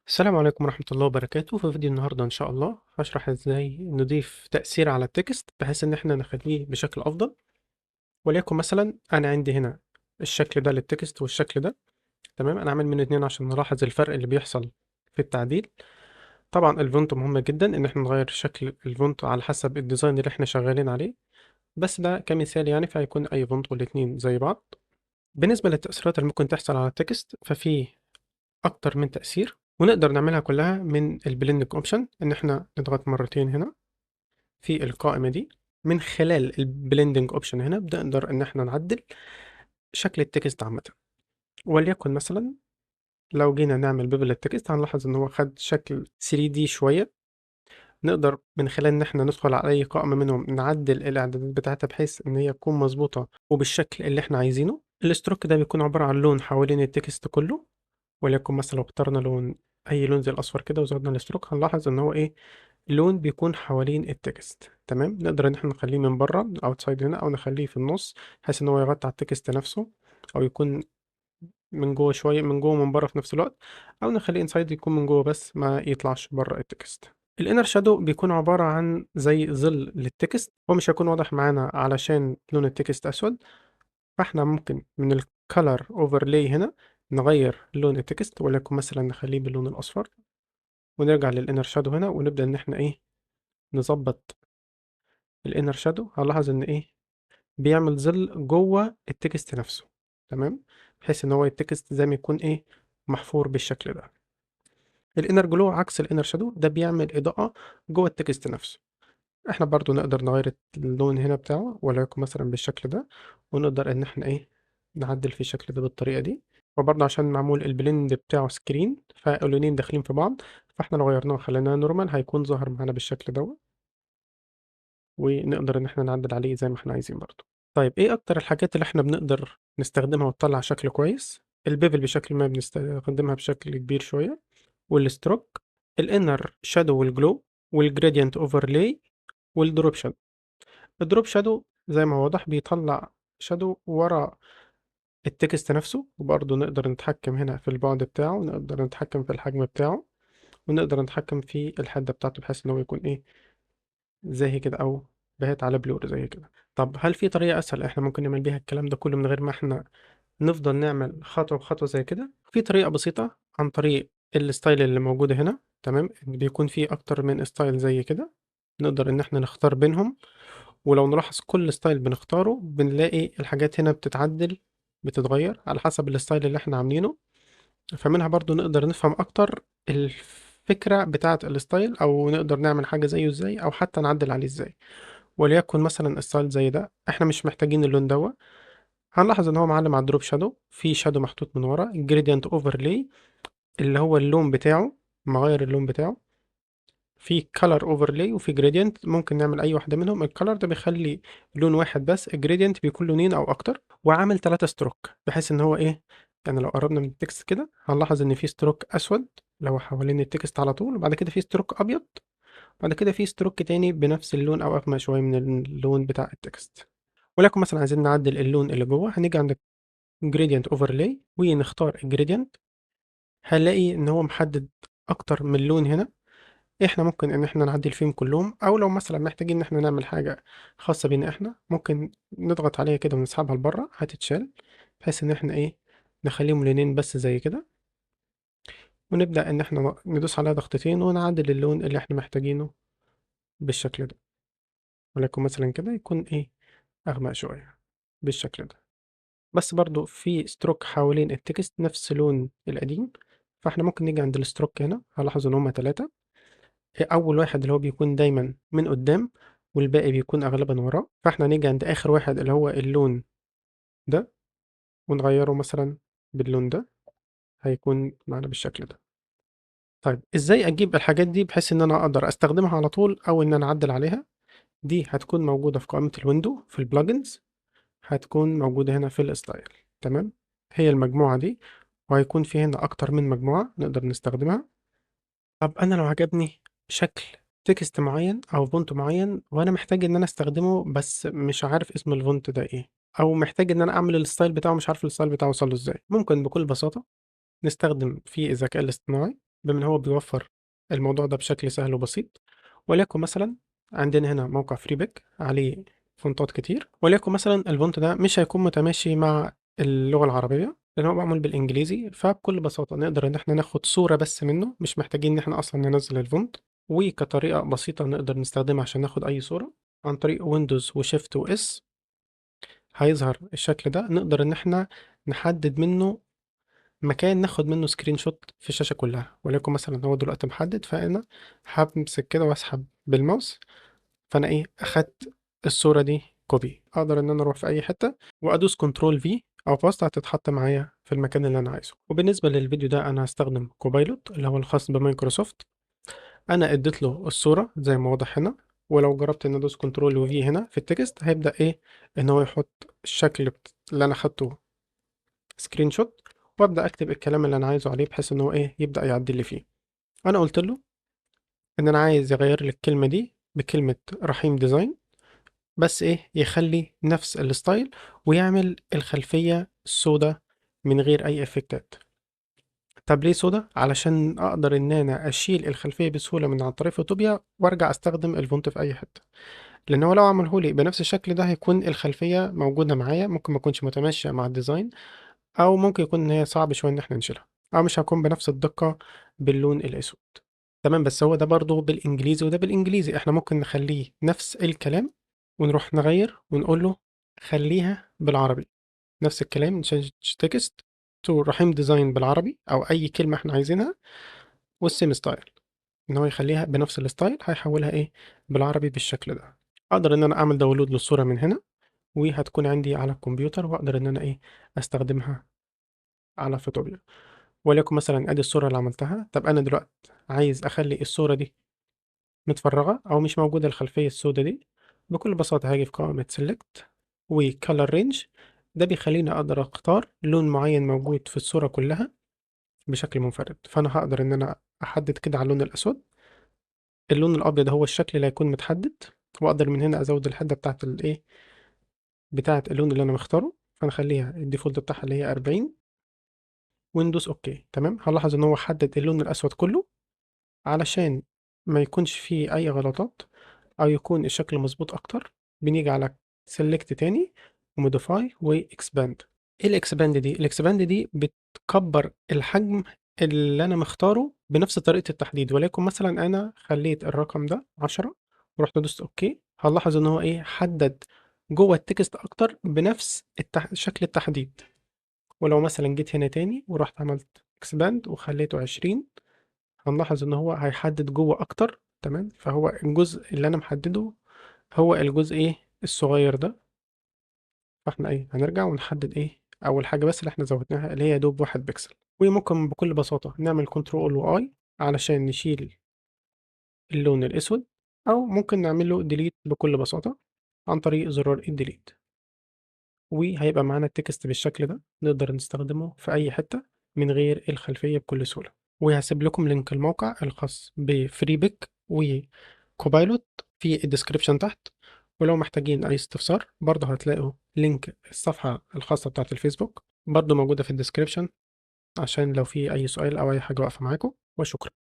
السلام عليكم ورحمة الله وبركاته. في فيديو النهاردة إن شاء الله هشرح إزاي نضيف تأثير على ال text بحيث إن إحنا نخليه بشكل أفضل. وليكن مثلا أنا عندي هنا الشكل ده لل text والشكل ده، تمام. أنا عامل منه اتنين عشان نلاحظ الفرق اللي بيحصل في التعديل. طبعا ال font مهم جدا إن إحنا نغير شكل ال font على حسب ال design اللي إحنا شغالين عليه، بس ده كمثال يعني، فهيكون أي font والاتنين زي بعض. بالنسبة للتأثيرات اللي ممكن تحصل على ال text ففي أكتر من تأثير، ونقدر نعملها كلها من ال blending option، ان احنا نضغط مرتين هنا في القائمة دي. من خلال ال blending option هنا بنقدر ان احنا نعدل شكل ال text عامة. وليكن مثلا لو جينا نعمل bevel لل text هنلاحظ ان هو خد شكل 3D شوية. نقدر من خلال ان احنا ندخل على اي قائمة منهم نعدل الاعدادات بتاعتها بحيث ان هي تكون مظبوطة وبالشكل اللي احنا عايزينه. ال stroke ده بيكون عبارة عن لون حوالين ال text كله، وليكن مثلا لو اخترنا لون اي لون زي الاصفر كده وزودنا ال stroke هنلاحظ ان هو ايه، لون بيكون حوالين ال text، تمام. نقدر ان احنا نخليه من بره outside هنا، او نخليه في النص بحيث ان هو يغطي على ال text نفسه، او يكون من جوه شويه، من جوه ومن بره في نفس الوقت، او نخليه inside يكون من جوه بس ما يطلعش بره ال text. ال inner shadow بيكون عباره عن زي ظل لل text، هو مش هيكون واضح معانا علشان لون ال text اسود، فاحنا ممكن من ال color overlay هنا نغير لون ال text، وليكن مثلا نخليه باللون الاصفر، ونرجع لل inner shadow هنا ونبدا ان احنا ايه نظبط ال inner shadow. هنلاحظ ان ايه بيعمل ظل جوه ال text نفسه، تمام، بحيث ان هو ال text زي ما يكون ايه محفور بالشكل ده. ال inner glow عكس ال inner shadow، ده بيعمل اضاءة جوه ال text نفسه. احنا برضو نقدر نغير اللون هنا بتاعه، وليكن مثلا بالشكل ده، ونقدر ان احنا ايه نعدل في الشكل ده بالطريقة دي. وبرضه عشان معمول ال blend بتاعه screen فاللونين داخلين في بعض، فاحنا لو غيرناه وخليناه normal هيكون ظاهر معانا بالشكل دوت، ونقدر ان احنا نعدل عليه زي ما احنا عايزين برضه. طيب ايه اكتر الحاجات اللي احنا بنقدر نستخدمها وتطلع شكل كويس؟ ال bevel بشكل ما بنستخدمها بشكل كبير شوية، وال stroke، ال inner shadow وال glow، وال gradient overlay، وال drop shadow. ال drop shadow زي ما هو واضح بيطلع shadow ورا ال text نفسه، وبرضه نقدر نتحكم هنا في البعد بتاعه، نقدر نتحكم في الحجم بتاعه، ونقدر نتحكم في الحدة بتاعته بحيث ان هو يكون ايه زي كده او باهت على blur زي كده. طب هل في طريقة اسهل احنا ممكن نعمل بيها الكلام ده كله من غير ما احنا نفضل نعمل خطوة بخطوة زي كده؟ في طريقة بسيطة عن طريق ال style اللي موجودة هنا، تمام. بيكون في اكتر من style زي كده، نقدر ان احنا نختار بينهم، ولو نلاحظ كل style بنختاره بنلاقي الحاجات هنا بتتعدل بتتغير على حسب ال style اللي احنا عاملينه. فمنها برضو نقدر نفهم اكتر الفكرة بتاعة ال style، او نقدر نعمل حاجة زيه ازاي، او حتى نعدل عليه ازاي. وليكن مثلا style زي ده احنا مش محتاجين اللون دوا، هنلاحظ ان هو معلم على ال drop shadow، في shadow محطوط من ورا، gradient overlay اللي هو اللون بتاعه مغير اللون بتاعه، في color overlay وفي gradient، ممكن نعمل اي واحده منهم. ال color ده بيخلي لون واحد بس، ال gradient بيكون لونين او اكتر، وعامل 3 stroke بحيث ان هو ايه، يعني لو قربنا من ال text كده هنلاحظ ان في stroke اسود اللي هو حوالين ال text على طول، وبعد كده في stroke ابيض، بعد كده في stroke تاني بنفس اللون او اغمق شويه من اللون بتاع ال text. ولكن مثلا عايزين نعدل اللون اللي جوه، هنيجي عند gradient overlay ونختار ال gradient، هنلاقي ان هو محدد اكتر من لون هنا، احنا ممكن ان احنا نعدل فيهم كلهم، او لو مثلا محتاجين ان احنا نعمل حاجة خاصة بينا احنا ممكن نضغط عليها كده ونسحبها لبره هتتشال، بحيث ان احنا ايه نخليهم لونين بس زي كده، ونبدأ ان احنا ندوس عليها ضغطتين ونعدل اللون اللي احنا محتاجينه بالشكل ده، ولكن مثلا كده يكون ايه اغمق شوية بالشكل ده. بس برضو في stroke حوالين ال text نفس لون القديم، فاحنا ممكن نيجي عند ال stroke هنا، هنلاحظ ان هما 3، اول واحد اللي هو بيكون دايما من قدام والباقي بيكون اغلبا وراه، فاحنا نيجي عند اخر واحد اللي هو اللون ده ونغيره مثلا باللون ده، هيكون معنا بالشكل ده. طيب ازاي اجيب الحاجات دي بحيث ان انا اقدر استخدمها على طول او ان انا اعدل عليها؟ دي هتكون موجودة في قائمة ال window في ال plugins، هتكون موجودة هنا في ال style، تمام. هي المجموعة دي، وهيكون في هنا اكتر من مجموعة نقدر نستخدمها. طب انا لو عجبني شكل text معين او font معين وانا محتاج ان انا استخدمه بس مش عارف اسم ال font ده ايه، او محتاج ان انا اعمل ال style بتاعه مش عارف ال style بتاعه وصل له ازاي، ممكن بكل بساطة نستخدم في الذكاء الاصطناعي. بما إن هو بيوفّر الموضوع ده بشكل سهل وبسيط. وليكن مثلًا عندنا هنا موقع Freepik عليه فونتات كتير، وليكن مثلًا الfont ده مش هيكون متماشي مع اللغة العربية، لأن هو معمول بالإنجليزي، فبكل بساطة نقدر إن إحنا ناخد صورة بس منه، مش محتاجين إن إحنا أصلًا ننزّل الfont. وكطريقة بسيطة نقدر نستخدمها عشان ناخد أي صورة، عن طريق Windows وShift وS هيظهر الشكل ده، نقدر إن إحنا نحدد منه مكان ناخد منه screenshot في الشاشة كلها. وليكن مثلًا هو دلوقتي محدد، فأنا هامسك كده وأسحب بالماوس، فأنا إيه، أخدت الصورة دي copy. أقدر إن أنا أروح في أي حتة وأدوس Control V أو paste، هتتحط معايا في المكان اللي أنا عايزه. وبالنسبة للفيديو ده أنا هاستخدم Copilot اللي هو الخاص بمايكروسوفت. أنا اديت له الصورة زي ما واضح هنا، ولو جربت إن أدوس Control وV هنا في الtext هيبدأ إيه، إن هو يحط الشكل اللي أنا خدته screenshot، وأبدأ أكتب الكلام اللي أنا عايزه عليه بحيث إن هو إيه، يبدأ يعدل لي فيه. أنا قُلت له إن أنا عايز يغيّر لي الكلمة دي بكلمة رحيم design، بس إيه، يخلّي نفس الstyle ويعمل الخلفية السودا من غير أي إفكتات. طب ليه سودا؟ علشان أقدر إن أنا أشيل الخلفية بسهولة من عن طريق فوتوبيا وأرجع أستخدم الfont في أي حتة. لأن هو لو عمله لي بنفس الشكل ده هيكون الخلفية موجودة معايا، ممكن ما تكونش متماشية مع الdesign، أو ممكن يكون إن هي صعب شوية إن إحنا نشيلها، أو مش هتكون بنفس الدقة باللون الأسود. تمام، بس هو ده برضه بالإنجليزي وده بالإنجليزي، إحنا ممكن نخلّيه نفس الكلام ونروح نغيّر ونقول له خلّيها بالعربي. نفس الكلام change text to رحيم design بالعربي أو أي كلمة إحنا عايزينها، والsame style، إن هو يخلّيها بنفس الstyle، هيحوّلها إيه، بالعربي بالشكل ده. أقدر إن أنا أعمل download للصورة من هنا، وهتكون عندي على الكمبيوتر وأقدر إن أنا إيه، أستخدمها على فوتوبيا. وليكن مثلًا آدي الصورة اللي عملتها. طب أنا دلوقتي عايز أخلّي الصورة دي متفرّغة أو مش موجودة الخلفية السودا دي، بكل بساطة هاجي في قائمة select وcolor range، ده بيخلّيني أقدر أختار لون معين موجود في الصورة كلها بشكل منفرد. فأنا هاقدر إن أنا أحدد كده على اللون الأسود، اللون الأبيض هو الشكل اللي هيكون متحدد، وأقدر من هنا أزود الحدة بتاعة الإيه، بتاعة اللون اللي أنا مختاره، فنخلّيها الdefault بتاعها اللي هي 40 وندوس okay. تمام، هنلاحظ إن هو حدد اللون الأسود كله. علشان ما يكونش فيه أي غلطات أو يكون الشكل مضبوط أكتر، بنيجي على select تاني وmodify وexpand. إيه الexpand دي؟ الexpand دي بتكبر الحجم اللي أنا مختاره بنفس طريقة التحديد. وليكن مثلًا أنا خلّيت الرقم ده 10 ورُحت دوست okay، هنلاحظ إن هو إيه، حدد جوّه الtext أكتر بنفس شكل التحديد. ولو مثلًا جيت هنا تاني ورُحت عملت expand وخلّيته 20، هنلاحظ إن هو هيحدد جوّه أكتر. تمام، فهو الجزء اللي أنا محدده هو الجزء إيه، الصغير ده. فإحنا إيه، هنرجع ونحدد إيه، أول حاجة بس اللي إحنا زودناها اللي هي يا دوب 1 بكسل. وممكن بكل بساطة نعمل control وI علشان نشيل اللون الأسود، أو ممكن نعمل له delete بكل بساطة عن طريق زرار الdelete. وهيبقى معانا الtext بالشكل ده، نقدر نستخدمه في أي حتة من غير الخلفية بكل سهولة. وهاسيب لكم link الموقع الخاص بFreepik وCopilot في الdescription تحت، ولو محتاجين أي استفسار برضه هتلاقوا link الصفحة الخاصة بتاعة الفيسبوك برضه موجودة في الdescription، عشان لو في أي سؤال أو أي حاجة واقفة معاكم. وشكرًا.